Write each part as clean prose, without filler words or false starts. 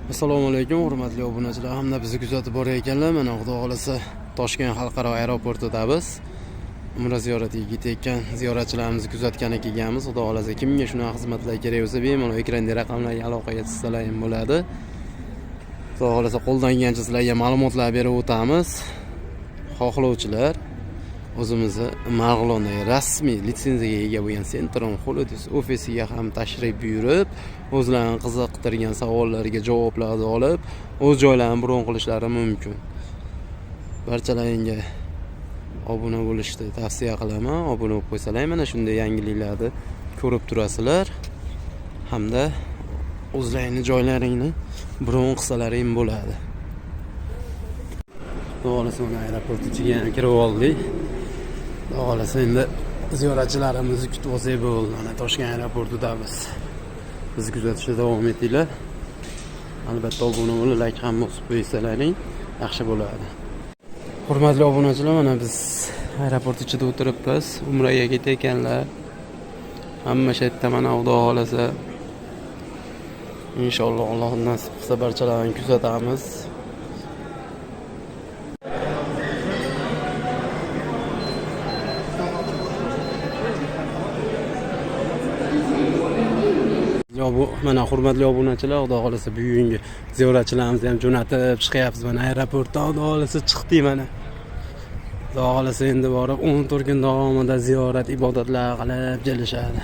Assalomu alaykum, hurmatli obunachilar hamda bizni kuzatib borayotganlar. Mana, Xudo xohlasa, Toshkent xalqaro aeroportidamiz. Umra ziyoratiga ketayotgan ziyoratchilarimizni kuzatgani kelganmiz. Xudo xohlasa, kimga shunaqa xizmatlar kerak bo'lsa, bemalol ekranda raqamlarga aloqaga chiqsalar ham bo'ladi. Xudo xohlasa, qo'ldan kelgancha sizlarga ma'lumotlar berib o'tamiz. Xohlovchilar o'zimizni Marg'ilondagi rasmiy litsenziyaga ega bo'lgan Centrum Holidays ofisiga ham tashrif buyurib, o'zlarini qiziqtirgan savollarga javoblarni olib, o'z joylarini bron qilishlari mumkin. Barchalaringga obuna bo'lishni tavsiya qilaman. Obuna bo'lib qo'ysalar, mana shunday yangiliklarni ko'rib turasizlar hamda o'zlaringni joylaringni bron qilsalaring bo'ladi. Xudo xohlasa, mana aeroport ichiga ham kirib oldik. Xudo xohlasa, endi ziyoratchilarimizni kutib olsak bo'ldi. Mana, Toshkent aeroportidamiz. Bizni kuzatishda davom etinglar. Albatta, obuna bo'lib, layk ham bosib qo'ysalaring yaxshi bo'ladi. Hurmatli obunachilar, mana biz aeroport ichida o'tiribmiz. Umraga ketayotganlar hamma shu yerda. Mana, Xudo xohlasa, inshaalloh, Alloh nasib qilsa, barchalarini kuzatamiz. Yo, bu mana, hurmatli obunachilar, Xudo xohlasa, bugungi ziyoratchilarimizni ham jo'natib chiqyapmiz. Mana, aeroportdan, Xudo xohlasa, chiqdik mana. Xudo xohlasa, endi borib 14 kun davomida ziyorat ibodatlar qilib kelishadi.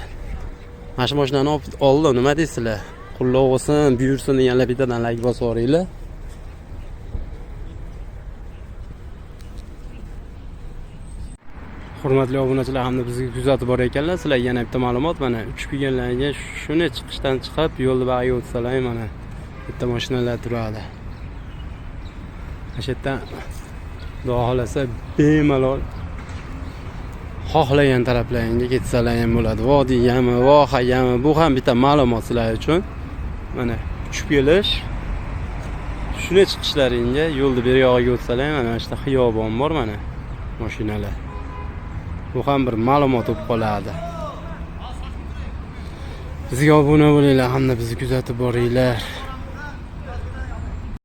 Mana shu mashinani olib oldi, nima deysizlar? Qulluq bo'lsin, buyursin deganlar bittadan layk bosib yuboringlar. Hurmatli obunachilar hamda bizni kuzatib borayotganlar, sizlarga yana bitta ma'lumot. Mana, uchib kelganlarga shuni chiqishdan chiqib, yo'lni bag'iga o'tsalar, mana bitta mashinalar turadi. Mana shu yerdan, Xudo xohlasa, bemalol xohlagan taraflaringga ketsalar ham bo'ladi. Vodiygami, vohagami, bu ham bitta ma'lumot sizlar uchun. Mana, uchib kelish, shuni chiqishlaringga yo'lni beri yog'iga o'tsalar, mana shu yerda xiyobon bor, mana mashinalar. Bu ham bir ma'lumot bo'lib qoladi. Bizga obuna bo'linglar hamda bizni kuzatib boringlar.